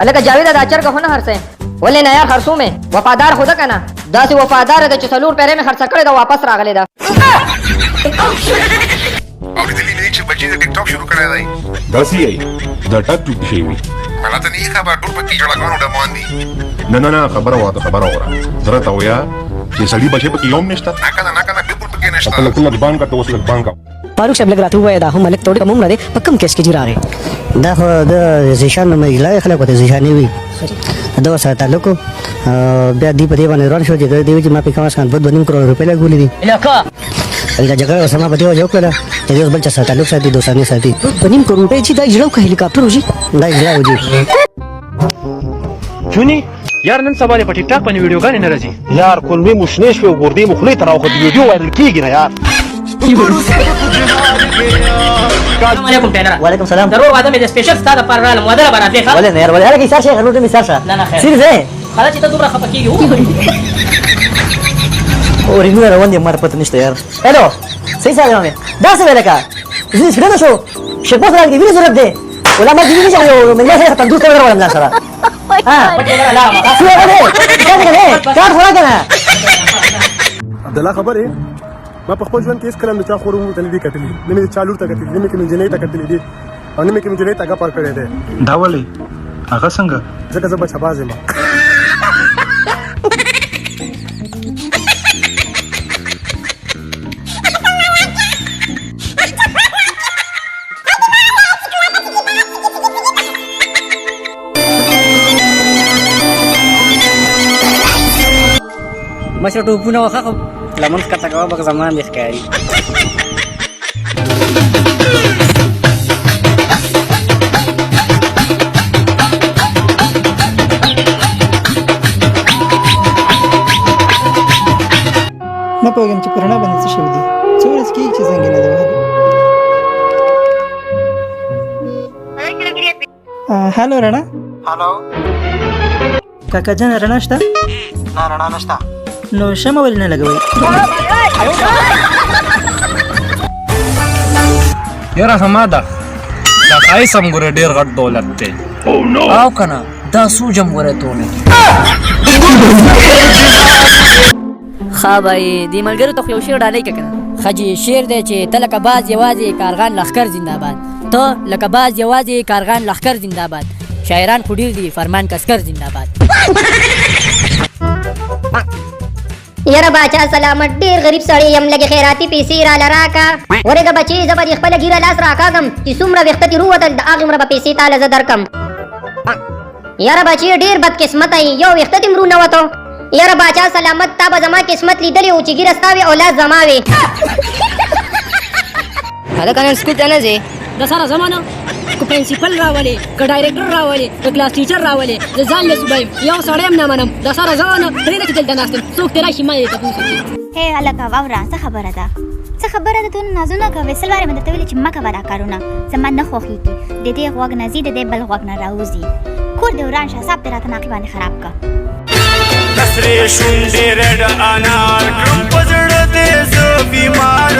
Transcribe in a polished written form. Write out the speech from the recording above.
هلکه جاویده دا چرګه خو نه خرڅوم. ولې نه یار خرڅوم یې، وفادار خو ده که نه؟ داسې وفاداره ده چې څلور پیرې مې خرڅه کړې ده واپس راغلې ده. اورېدلي نه چې بچي د ټیک ټاک شروع کړی دی. داسې یې دا ټاک ټوک شی وي. ملا ته نه یې خبر، ټول پکې ژړاګانو ډمان دي. نه نه نه خبره واته خبره وره، زه راته وایه چې سړي بچی پکې یو هم نشته. نه کنه نه کنه بالکل پکې نشته. ته لږ لږ بانک ته اوس لږ بانک. فاروق صاحب لږ راته ووایه دا هم هلک ته کم عمره دی په کوم کیس کې جي راغی؟ دا خو د ذیشان نوم اجلا خلک ورته ذیشاني وي، د ورسره تعلق و. بیا دوی په دې باندې روان شو چې دوی چې ما پې کم از کم 2.5 کروڑ روپۍ لګولې دي. دا جګړه ورسره ما په دې وجه وکړله چې دوی اوس بل چا سره تعلق ساتي، دوستانه ساتي. 2.5 کروڑ روپۍ چې دا اجرا وکړه هلیکاپټر وشي؟ دا اجرا وجي. چونی یار نن سبا په ټیک ټاک باندې ویډیوګانې نه راځي. یار کولمې مو شنې شوې او ګردې مو خولې ته راوختې، ویډیو وایرل کېږي نه یار. السلام علیکم ټیلر. وعلیکم سلام. ضرور واده مې د سپیشل ستا دپاره رالم، واده له به راتلې ښه؟ ولې نه یار ولې؟ هلکه ایسار شه، نور ته مې ایسار شه. نه نه خیر. سیر ځای ښه چې ته دومره خفه کېږي. او رنګونه روان دي، ما ته پته نشته یار. هلو صحیح صاحب مې داسې ویل که زه سړی نه شو، شیخ بوس راغلی وینې ضرورت دی ولا ما دې وینې چې یو مېلمه سره تندوست ته ورغلم ځان سره. ها څه ولې کار خو راکنه. عبدالله خبر یې ما په خپل ژوند کې هېڅکله هم د چا خور ورور ته نه دي کتلي، نه مې د چا لور ته کتلي، نه مې کومې نجلۍ ته کتلي دي او نه مې کومې نجلۍ ته ګپ ورکړی دی. دا ولې؟ هغه څنګه؟ ځکه زه بچه باز یم. مشره ټوپونه وخه خو لمن ښکته کوه بغ زمان دې ښکاري. نه پوهېږم چې په رڼا باندې څه شوي دي، څو ورځې کېږي چې زنګ یې نه دی وهلی. هلو رڼا. هلو کاکا جانه رڼا شته؟ نه رڼا نشته. نو شمع ولې نه لګوئ؟ یاره زما ده دا ښایست هم ګوره ډېر غټ دولت دی. او که نه دا سوج هم ګوره تونه. ښه بای دې ملګرو ته خو یو شعر ډالۍ که کنه. ښه جي شعر دی چې ته لکه باز یوازې کارغان لښکر زندهباد، ته لکه باز یوازې کارغان لښکر زندهباد، شاعران خو ډېر دي فرمان کسکر زندهباد. یاره باچا سلامت ډېر غریب سړی یم، لږې خیراتي پیسې راله راکه. ورېږه بچې زه به دې خپله ږیره لاس راکاږم چې څومره ویښته دې ورووتل د هغې عمره به پیسې تاله زه درکم. یاره بچې ډېر بدقسمته یې، یو ویښته دې هم ورونه وتو. یاره باچا سلامت تا به زما قسمت لیدلی و چې ږیره ستا وي او لاس زما وي. هلکه نن سکول ته نه ځې؟ د سره زمانه که پرنسپل راولې که ډایرکټر راولې که کلاس ټیچر راولې زه ځان له صوبه یم، یو سړی هم نه منم. د سره زمانه پرېږده چې دلته ناست یم، څوک دې راشي ما یې تپوس وکړي. هی هلکه واوره، څه خبره ده؟ څه خبره ده؟ دونه نازونه کوې، سل وارې مې درته ویلي چې مه کوه دا کارونه، زما نه خوښېږي. د دې غوږ نه ځي د دې بل غوږ نه راوځي، کور دې وران شه، حساب دې راته ناقي باندې خراب که. د سرې شونډې رډ انار کړم په زړه دې زه بیمار.